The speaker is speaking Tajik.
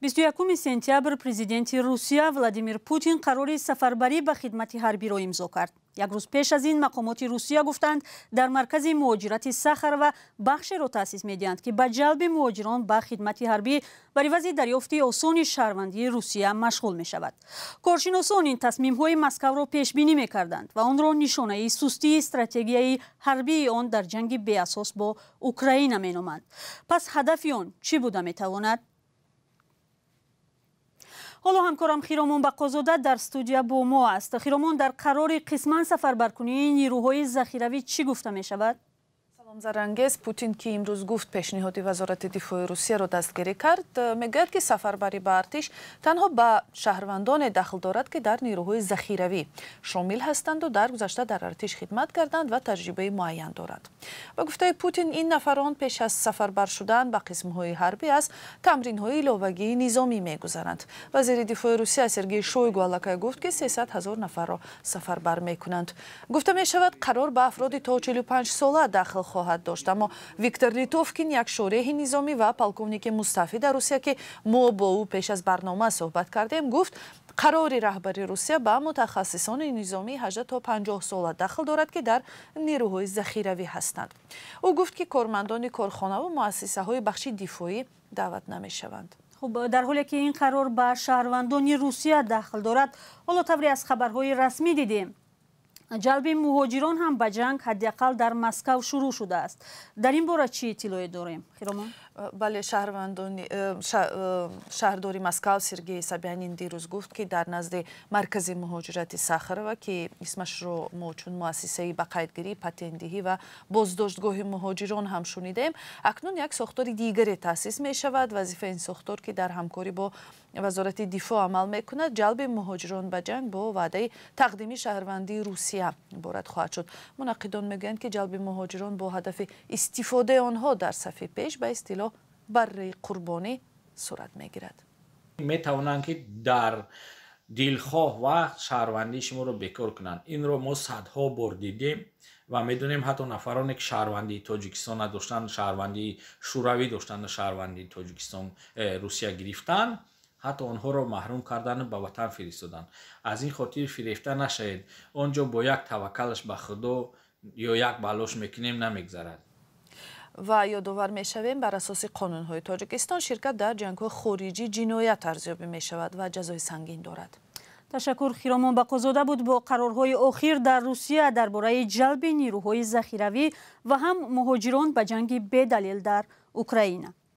21 сентябр президенти Русия Владимир Путин қарори сафарбарӣ ба хидмати ҳарбиро имзо кард. Як рӯз пеш аз ин мақомоти Русия гуфтанд, дар маркази муҳоҷирати Сахарова бахшеро таъсис медиҳанд, ки ба ҷалби муҳоҷирон ба хидмати ҳарбӣ бар ивази дарёфти осони шаҳрвандии Русия машғул мешавад. Коршиносон ин тасмимҳои Москавро пешбинӣ мекарданд ва онро нишонаи сустии стратегияи ҳарбии он дар ҷанги беасос бо Украина меноманд. Пас ҳадафи он чӣ буда метавонад? Ҳоло ҳамкорам Хиромон Бақозода дар студия бо мо аст. Хиромон, дар қарори қисман сафарбаркунии нирӯҳои захиравӣ чӣ гуфта мешавад? Салом, Зарангез. Путин, ки имрӯз гуфт, пешниҳоди Вазорати дифои Русияро дастгирӣ кард, мегӯяд, ки сафарбарӣ ба артиш танҳо ба шаҳрвандоне дахл дорад, ки дар нирӯҳои захиравӣ шомил ҳастанду дар гузашта дар артиш хидмат карданд ва таҷрибаи муайян доранд. Ба гуфтаи Путин, ин нафарон пеш аз сафарбар шудан ба қисмҳои ҳарбӣ аз тамринҳои иловагии низомӣ мегузаранд. Вазири дифои Русия Сергей Шойгу аллакай гуфт, ки 300 ҳазор нафарро сафарбар мекунанд. Гуфта мешавад, қарор ба афроди то 45 сола дахл хоҳад дошт. Аммо Виктор Литовкин, як шореҳи низомӣ ва полковники мустафӣ дар Русия, ки мо бо ӯ пеш аз барнома суҳбат кардем, гуфт, қарори раҳбари Русия ба мутахассисони низомии 18 то 50 сола дахл дорад, ки дар нирӯҳои захиравӣ ҳастанд. Ӯ гуфт, ки кормандони корхонаву муассисаҳои бахши дифоӣ даъват намешаванд. Хуб, дар ҳоле ки ин қарор ба шаҳрвандони Русия дахл дорад, ҳоло тавре аз хабарҳои расмӣ дидем, ҷалби муҳоҷирон ҳам ба ҷанг ҳадди ақал дар Москав шурӯъ шудааст. Дар ин бора чӣ иттилоъе дорем, Хиромон? Бале, шаҳрвандони шаҳрдори Москав Сергей Собянин дирӯз гуфт, ки дар назди маркази муҳоҷирати Сахарова, ки исмашро мо чун муассисаи ба қайдгирӣ, патентдиҳӣ ва боздоштгоҳи муҳоҷирон ҳам шунидаем, акнун як сохтори дигаре таъсис мешавад. Вазифаи ин сохтор, ки дар ҳамкорӣ бо Вазорати дифоъ амал мекунад, ҷалби муҳоҷирон ба ҷанг бо ваъдаи тақдими шаҳрвандии Русия иборат хоҳад шуд. Мунаққидон мегӯянд, ки ҷалби муҳоҷирон бо ҳадафи истифодаи онҳо дар сафи пеш, ба истилоҳ барраи қурбонӣ, сурат мегирад. Метавонанд, ки дар дилхоҳ вақт шаҳрвандии шуморо бекор кунанд. Инро мо садҳо бор дидем ва медонем, ҳатто нафароне, ки шаҳрвандии Тоҷикистон надоштанд, шаҳрвандии Шӯравӣ доштанд, шаҳрвандии Тоҷикистон, Русия гирифтанд, ҳатто онҳоро маҳрум кардану ба ватан фиристоданд. Аз ин хотир фирефта нашавед. Он ҷо бо як таваккалаш ба Худо ё як балош мекунем намегзарад. Ва ёдовар мешавем, бар асоси қонунҳои Тоҷикистон ширкат дар ҷангҳои хориҷӣ ҷиноят арзёбӣ мешавад ва ҷазои сангин дорад. Ташаккур. Хиромон Бақозода буд бо қарорҳои охир дар Русия дар бораи ҷалби нирӯҳои захиравӣ ва ҳам муҳоҷирон ба ҷанги бедалел дар Украина.